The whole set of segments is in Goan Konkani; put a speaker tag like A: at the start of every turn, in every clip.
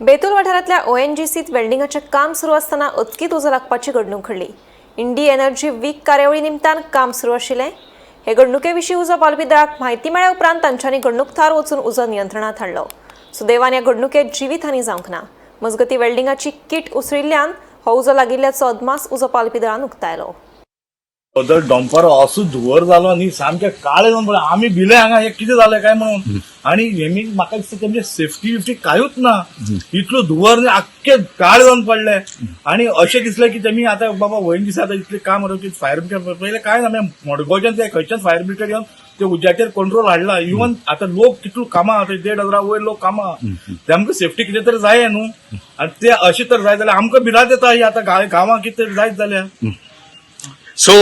A: बेतूल वाठारांतल्या ओएनजीसीत वेल्डिंगाचें काम सुरू आसतना अचकीत उजो लागपाची घडणूक घडली. इंडी एनर्जी वीक कार्यावळी निमतान काम सुरू आशिल्लें. हे घडणुके विशीं उजो पालोवपी दळाक म्हायती मेळ्ळ्या उपरांत तांच्यांनी घडणूक थळार वचून उजो नियंत्रणात हाडलो. सुदैवान ह्या घडणुकेत जिवीतहानी जावंक ना. मजगतीं, वेल्डिंगाची किट उसळिल्ल्यान हो उजो लागिल्ल्याचो अदमास उजो पालोवपी दळान उक्तायलो.
B: बदल डंपर असो धुंवर जालो न्ही, सामके काळे जावन पडले. आमी भिले हांगा, हे कितें जालें काय म्हणून. आणि हेमी म्हाका दिसता तेमचे सेफ्टी बिफ्टी कांयूच ना. इतलो धुंवर न्ही, आख्खे काळे जावन पडले. आणि अशें दिसलें की तेमी आतां बाबा वयन दिसा आतां इतलें काम करप की फायर ब्रिगेड पयलें कांय ना. मडगांवच्यान ते खंयच्यान फायर ब्रिगेड येवन ते उज्याचेर कंट्रोल हाडला. इवन आतां लोक कितलो कामां, आतां 1500 वयर लोक कामां, ते आमकां सेफ्टी कितें तरी जाय न्हू. आनी ते अशें तर जाय जाल्यार आमकां भिरांत येता ही आतां गांवां कितें तरी जायत जाल्यार.
C: सो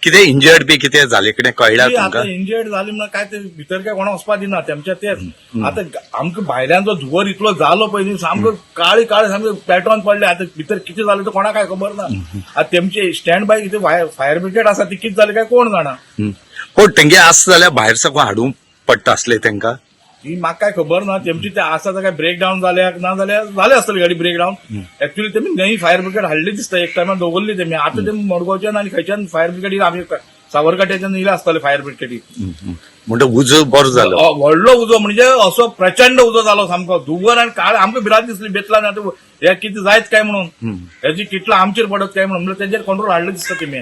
C: कितें इंजर्ड बी कितें जाले कितें कळ्ळा
B: ती
C: तुमकां?
B: आतां इंजर्ड जाली म्हणून काय ते भितर काय कोणा वचपा दिना तेमच्या. तेच आतां आमकां भायल्यान जो धुंवर इतलो जालो पयलीं, सामको काळी काळी सामके पेटोन पडले. आतां भितर कितें जालें तें कोणाक काय खबर ना. आतां तेमचे स्टँड बाय कितें फायर ब्रिगेड आसा, ती कितें जालें काय कोण जाणा.
C: पूण तेंगे आसा जाल्यार भायर साकून हाडूंक पडटा आसलें तेंकां.
B: ही म्हाका काय खबर ना. तेमची ते आसा काय ब्रेक डावन जाल्या ना जाल्यार जाले आसतली गाडी ब्रेक डावन. एक्चुअली तेमी नवी फायर ब्रिगेड हाडली दिसता, एक टायमार दवरली तेमी. आतां ते मडगांवच्यान आनी खंयच्यान फायर ब्रिगेड आमी सावरकाट्याच्यान येयले आसतले फायर ब्रिगेडी.
C: म्हणटा उजो बरो जालो.
B: व्हडलो उजो म्हणजे असो प्रचंड उजो जालो, सामको धुंवर आनी काळ. आमकां भिरांत दिसली बेतला आतां हे कितें जायत काय म्हणून, हेजी कितलो आमचेर पडत काय म्हणून. म्हणल्यार तेजेर कंट्रोल हाडलो दिसता तेमी.